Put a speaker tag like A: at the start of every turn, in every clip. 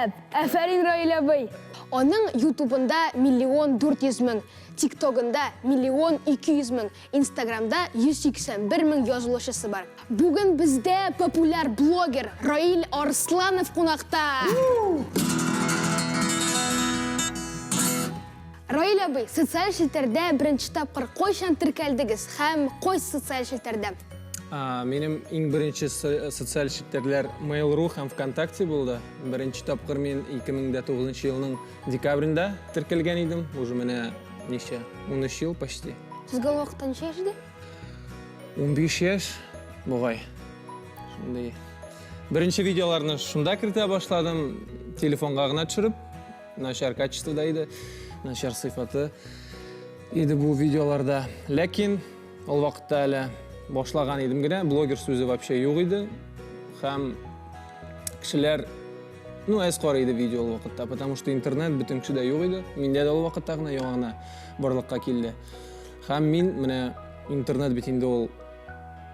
A: Шәп! Афәрин, Раил абый! Аның Ютубында 1 400 мең, ТикТогында 1 200 мең, Инстаграмда 181 мең язылучысы бар. Бүген бездә популяр блогер Раил Арсланов кунакта! Раил абый, социаль челтәрдә беренче тапкыр кайчан теркәлдегез һәм кайсы социаль челтәрдә?
B: Минем иң беренче социаль челтәрләр Mail.ru һәм ВКонтакте булды. Беренче тапкыр мин 2009 елның декабрендә теркәлгән идем. Уже менә ничә? 13 ел почти.
A: Сезгә ул вакытта ничә яшь иде?
B: 15 яшь бугай. Шундый. Беренче видеоларны шунда кертә башладым, телефонга гына төшереп, начар качествода иде, начар сыйфаты иде бу видеоларда. Ләкин ул вакытта әле башлаган идем генә, блогер сүзе вообще юк иде. Һәм кешеләр, ну, әз карый иде видео ул вакытта, потому что интернет бөтен кешедә юк иде. Миндә дә ул вакытта гына яңа гына барлыкка килде. Һәм мин менә интернет бит инде ул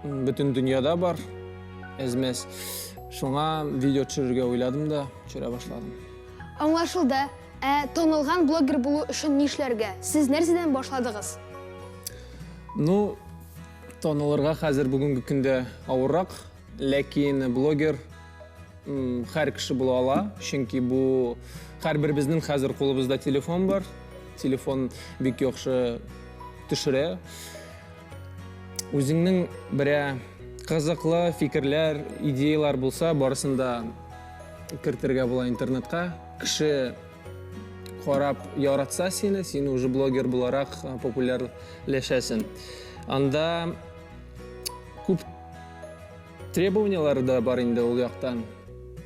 B: бөтен дөньяда бар, әзмәс. Шуңа видео төшерергә уйладым да, төшерә башладым.
A: Аңлашылды. Ә танылган блогер булу өчен нишләргә? Сез нәрсәдән башладыгыз?
B: Ну, танылырга хәзер бүгенге көндә авыррак, ләкин блогер һәр кеше була ала, чөнки бу һәрберебезнең хәзер кулыбызда телефон бар. Телефон бик яхшы төшерә. Үзеңнең берә кызыклы фикерләр, идеялар булса, барысын да кертергә була интернетка. Кеше карап яратса сине, син уже блогер буларак популярләшәсең. Анда күп требованияләр дә бар инде ул яктан.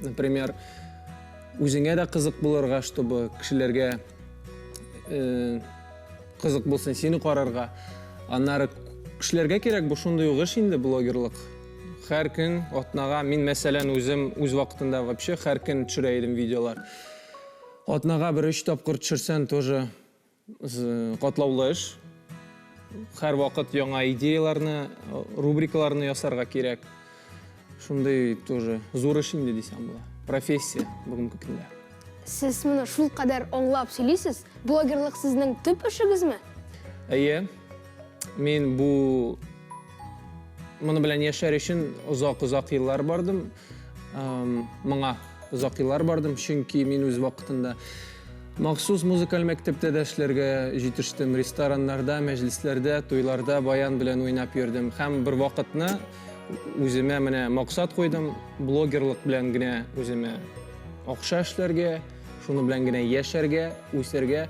B: Например, үзеңә дә кызык булырга, чтобы кешеләргә кызык булсын сине карарга. Аннары кешеләргә кирәк бу шундый ук эш инде блогерлык. Һәр көн атнага мин мәсәлән үзем үз вакытында вообще һәр көн төшерә идем видеолар. Атнага бер өч тапкыр төшерсәң тоже катлаулы эш. Һәрвакыт яңа идеяларны, рубрикаларны ясарга кирәк. Шундый тоже зур эш инде дисәм була. Профессия бүгенге көндә.
A: Сез моны шулкадәр аңлап сөйлисез. Блогерлык сезнең төп эшегезме?
B: Әйе. Мин бу моны белән яшәр өчен озак-озак еллар бардым. Моңа озак еллар бардым, чөнки мин үз вакытында махсус музыкаль мәктәптә дә эшләргә җитештем, рестораннарда, мәҗлесләрдә, туйларда баян белән уйнап йөрдем. Һәм бер вакытны үземә менә максат куйдым, блогерлык белән генә үземә акча эшләргә, шуны белән генә яшәргә, үсәргә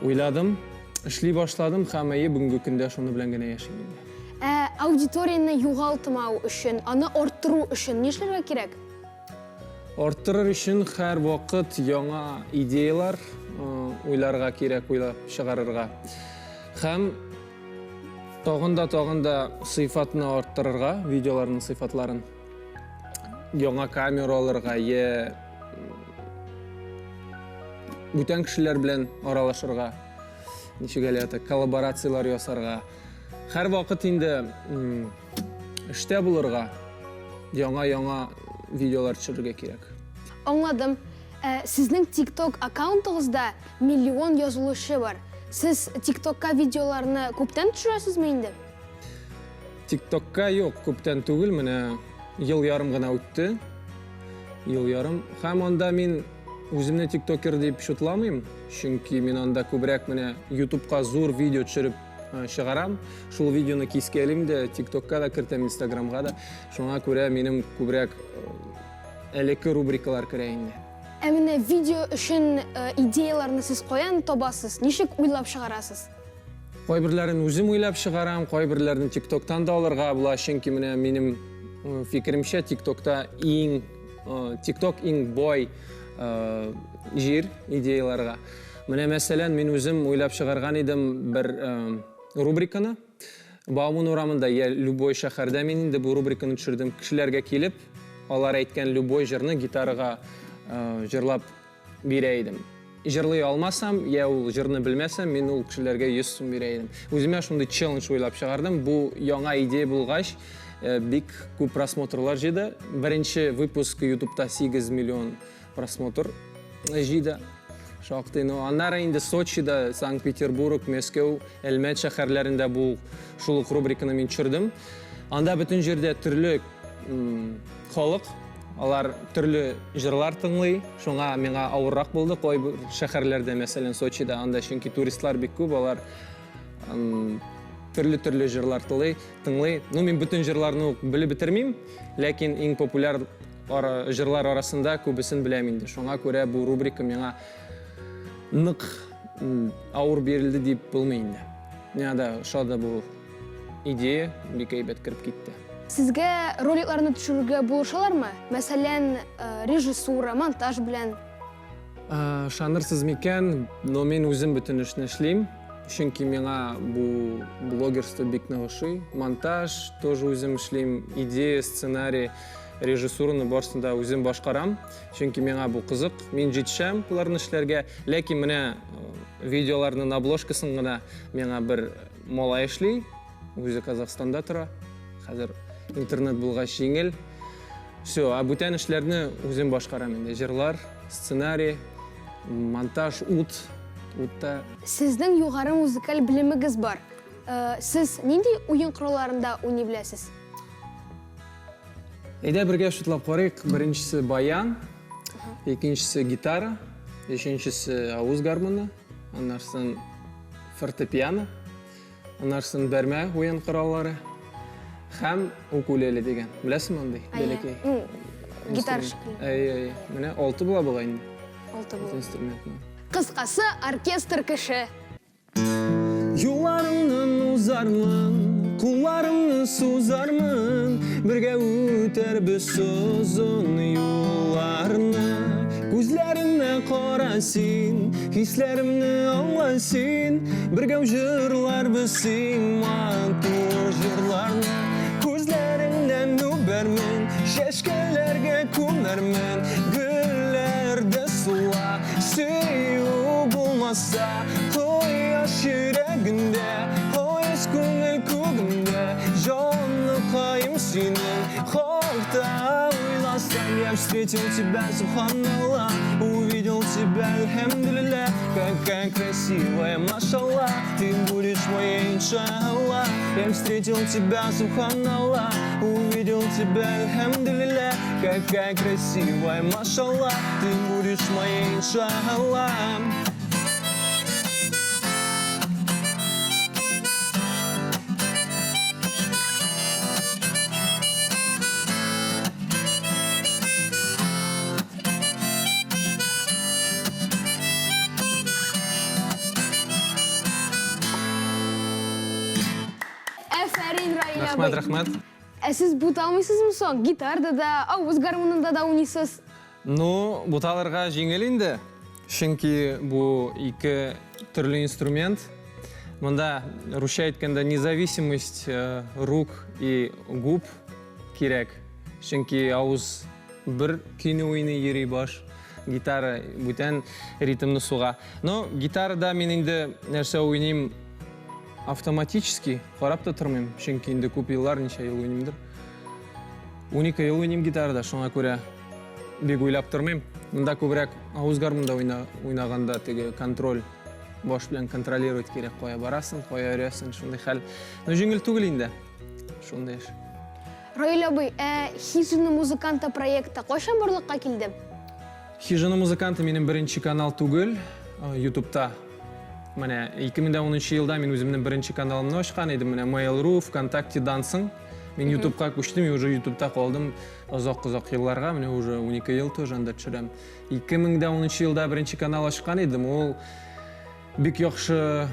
B: уйладым. Эшли башладым һәм әйе, бүгенге көндә шуны белән генә яшим инде.
A: Ә аудиторияне югалтмау өчен, аны арттыру өчен нишләргә кирәк?
B: Арттырыр өчен һәрвакыт яңа идеялар уйларга кирәк, уйлап чыгарырга. Һәм тагын да тагын да сыйфатны арттырырга, видеоларның сыйфатларын. Яңа камера алырга, е бүтән кешеләр белән аралашырга, ничек әле это, коллаборацияләр ясарга. Һәрвакыт инде эштә булырга, яңа-яңа видеолар төшерергә кирәк.
A: Аңладым. Ә, сезнең TikTok аккаунтыгызда миллион язылучы бар. Сез TikTokка видеоларны күптән төшерәсезме инде?
B: TikTokка юк, күптән түгел, менә ел ярым гына үтте. Ел ярым. Һәм анда мин үземне тиктокер дип шутламыйм, чөнки мин анда күбрәк менә YouTubeка зур видео төшереп чыгарам. Шул видеоны кискәлим дә, TikTokка да кертәм, Instagramга да. Шуңа күрә минем күбрәк элекке рубрикалар керә инде.
A: Ә менә видео өчен идеяларны сез каян табасыз? Ничек уйлап чыгарасыз?
B: Кайберләрен үзем уйлап чыгарам, кайберләрен TikToктан да алырга була, чөнки менә минем фикеремчә TikTokта иң TikTok иң бай җир идеяларга. Менә мәсәлән, мин үзем уйлап чыгарган идем бер рубриканы. Бауман урамында я любой шәһәрдә мин инде бу рубриканы төшердем. Кешеләргә килеп, алар әйткән любой җырны гитарага җырлап бирә идем. Җырлый алмасам, я ул җырны белмәсәм, мин ул кешеләргә 100 сум бирә идем. Үземә шундый челлендж уйлап чыгардым. Бу яңа идея булгач, бик күп просмотрлар җыйды. Беренче выпуск YouTube'та 8 миллион Просмотр җыйды шактый. Ну, аннары инде Сочида, Санкт-Петербург, Мәскәү, Әлмәт шәһәрләрендә бу шул ук рубриканы мин төшердем. Анда бөтен җирдә төрле халык, алар төрле җырлар тыңлый, шуңа миңа авыррак булды. Кайбер шәһәрләрдә, мәсәлән, Сочида, анда чөнки туристлар бик күп, алар төрле-төрле җырлар тыңлый, тыңлый. Ну, мин бөтен җырларны ук белеп бетермим, ләкин иң популяр җырлар арасында күбесен беләм инде. Шуңа күрә бу рубрика миңа нык авыр бирелде дип булмый инде. Миңа да ошады бу идея, бик әйбәт кереп китте.
A: Сезгә роликларны төшерергә булышалармы? Мәсәлән, режиссура, монтаж белән?
B: Ышанырсыз микән, но мин үзем бөтен эшне эшлим. Чөнки миңа бу блогерство бик нык ошый. Монтаж тоже үзем эшлим, идея, сценарий, режиссураны барысын да үзем башкарам. Чөнки миңа бу кызык, мин җитешәм боларны эшләргә. Ләкин менә видеоларның обложкасын гына миңа бер малай эшли, үзе Казахстанда тора. Хәзер интернет булгач җиңел. Все, ә бүтән эшләрне үзем башкарам инде. Җырлар, сценарий, монтаж, ут, утта.
A: Сезнең югары музыкаль белемегез бар. Сез нинди уен коралларында уйный беләсез?
B: Әйдә бергә шутлап карыйк. Беренчесе баян, икенчесе гитара, өченчесе авыз гармоны, аннарсын фортепиано, аннарсын бәрмә уен кораллары һәм укулеле дигән. Беләсеңме андый? Бәләкәй.
A: Гитара шикелле.
B: Әйе, әйе. Менә алты була бугай инде.
A: Алты була.
B: Инструментны.
A: Кыскасы, оркестр кеше.
B: Юлларыңнан узармын, кулларымны сузармын, бергә үтәрбез озын юлларны. Күзләремә кара син, хисләремне аңла син, бергә җырларбыз син матур җырларны. Күзләреңнән үбәрмен, чәчкәләргә күмәрмен, гөлләрдә сула, сөю булмаса, кояш йөрәгендә, кояш күңел күгендә, җаныкаем синең хакта уйласам. Я встретил тебя, субханаллах, увидел тебя, альхамдулилля, какая красивая, машаллах, ты будешь моей, иншаллах. Я встретил тебя, субханаллах, увидел тебя, альхамдулилля, какая красивая, машаллах, ты будешь моей, иншаллах.
A: Әфәрин, Раил
B: Рәхмәт,
A: абый.
B: рәхмәт.
A: Ә сез буталмыйсызмы соң? Гитарда да, авыз гармунында да уйныйсыз.
B: Ну, буталырга җиңел инде. Чөнки бу ике төрле инструмент. Монда, русча әйткәндә, независимость рук и губ кирәк. Чөнки авыз бер көйне уйный йөри баш, гитара бүтән ритмны суга. Но гитарада мин инде нәрсә уйныйм автоматически, карап та тормыйм, чөнки инде күп еллар, ничә ел уйныймдыр. 12 ел уйныйм гитарада, шуңа күрә бик уйлап тормыйм. Монда күбрәк авыз гармунда уйнаганда теге контроль, баш белән контролировать кирәк, кая барасың, кая өрәсең, шундый хәл. Но җиңел түгел инде. Шундый эш.
A: Раил абый, ә Хижина музыканта проекты кайчан барлыкка килде?
B: Хижина музыканта минем беренче канал түгел, YouTube'та. Менә 2010 елда мин үземнең беренче каналымны ачкан идем. Менә Mail.ru, ВКонтакте-дан соң мин YouTube'ка күчтем и уже YouTube'та калдым озак-озак елларга. Менә уже 12 ел тоже анда төшерәм. 2010 елда беренче канал ачкан идем. Ул бик яхшы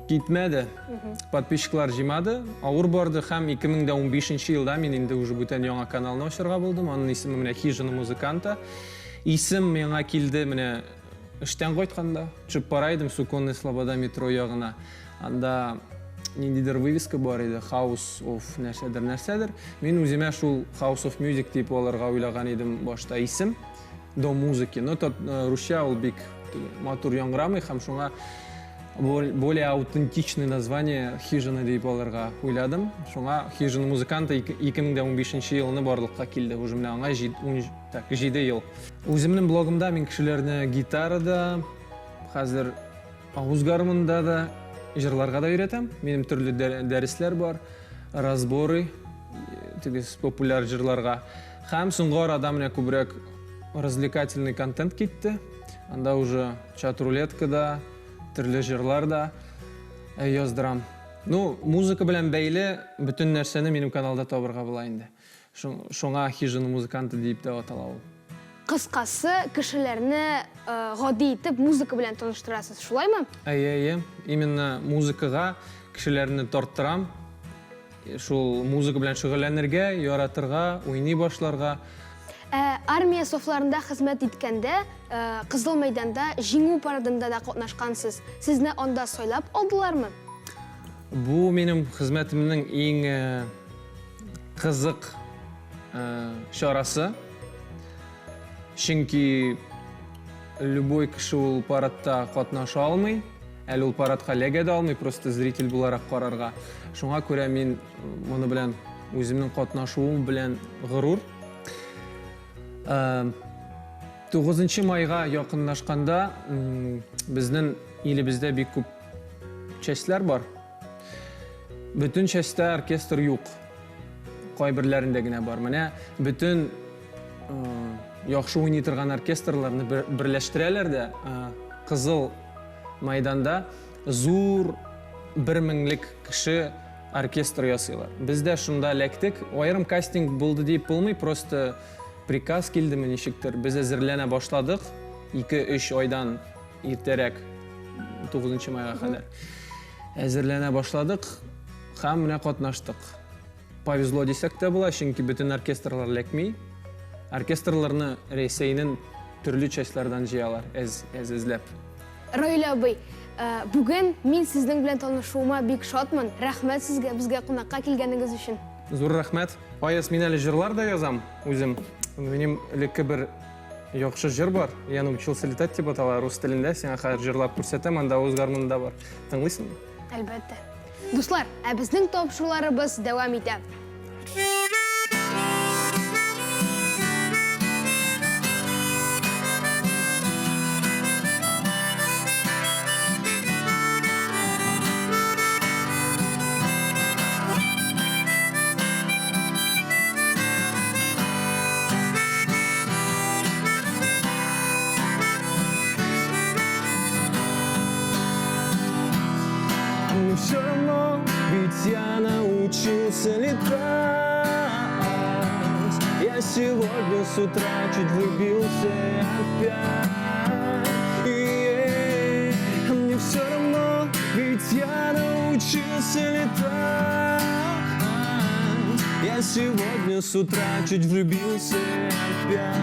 B: китмәде. Подписчиклар җыймады, авыр барды һәм 2015 елда мин инде уже бүтән яңа каналны ачарга булдым. Аның исеме менә Хижина музыканта. Исем миңа килде менә эштән кайтканда. Төшеп бара идем Суконная Слобода метро ягына. Анда ниндидер вывеска бар иде, House of нәрсәдер, нәрсәдер. Мин үземә шул House of Music дип алырга уйлаган идем башта исем. Дом музыки. Но тот русча ул бик матур яңгырамый һәм шуңа Более аутентичный название Хижина дип алырга уйладым. Шуңа Хижина музыканта 2015 елны барлыкка килде. Уже менә аңа так, 7 ел. Үземнең блогымда мин кешеләрне гитарада, хәзер авыз гармунында да җырларга да өйрәтәм. Минем төрле дәресләр бар, разборы, теге популяр җырларга. Һәм соңгы арада менә күбрәк развлекательный контент китте. Анда уже чат-рулеткада, төрле җырлар да яздырам. Ну, музыка белән бәйле бөтен нәрсәне минем каналда табырга була инде. Шуңа Хижина музыканты дип тә атала ул.
A: Кыскасы, кешеләрне гади итеп музыка белән таныштырасыз, шулаймы?
B: Әйе, әйе. Именно музыкага кешеләрне тарттырам. Шул музыка белән шөгыльләнергә, яратырга, уйный башларга.
A: Ә армия сафларында хезмәт иткәндә, Кызыл мәйданда Җиңү парадында да катнашкансыз. Сезне анда сайлап алдылармы?
B: Бу минем хезмәтемнең иң кызык чарасы. Чөнки любой кеше ул парадта катнаша алмый. Әле ул парадка эләгә дә алмый, просто зритель буларак карарга. Шуңа күрә мин моны белән үземнең катнашуым белән горур. 9 майга якынлашканда безнең илебездә бик күп частьләр бар. Бөтен частьтә оркестр юк. Кайберләрендә генә бар. Менә бөтен яхшы уйный торган оркестрларны берләштерәләр дә, Кызыл Майданда зур бер меңлек кеше оркестр ясыйлар. Без дә шунда эләктек. Аерым кастинг булды дип булмый, просто приказ килдеме ничектер. Без әзерләнә башладык. 2-3 айдан иртәрәк 9 майга кадәр әзерләнә башладык һәм менә катнаштык. Повезло дисәк тә була, чөнки бөтен оркестрлар эләкми. Оркестрларны Рәсәйнең төрле частьлардан җыялар, әз, әз эзләп.
A: Раил абый, бүген мин сезнең белән танышуыма бик шатмын. Рәхмәт сезгә безгә кунакка килгәнегез өчен.
B: Зур рәхмәт. Аяз, мин әле җырлар да язам үзем. Минем элекке бер яхшы җыр бар. Я научился летать дип атала рус телендә. Сиңа хәзер җырлап күрсәтәм, анда авыз гармуны да бар. Тыңлыйсыңмы?
A: Әлбәттә. Дуслар, ә безнең тапшыруларыбыз дәвам итә.
B: Мне все равно, ведь я научился летать. Я сегодня с утра чуть влюбился опять. И мне все равно, ведь я научился летать. Я сегодня с утра чуть влюбился опять.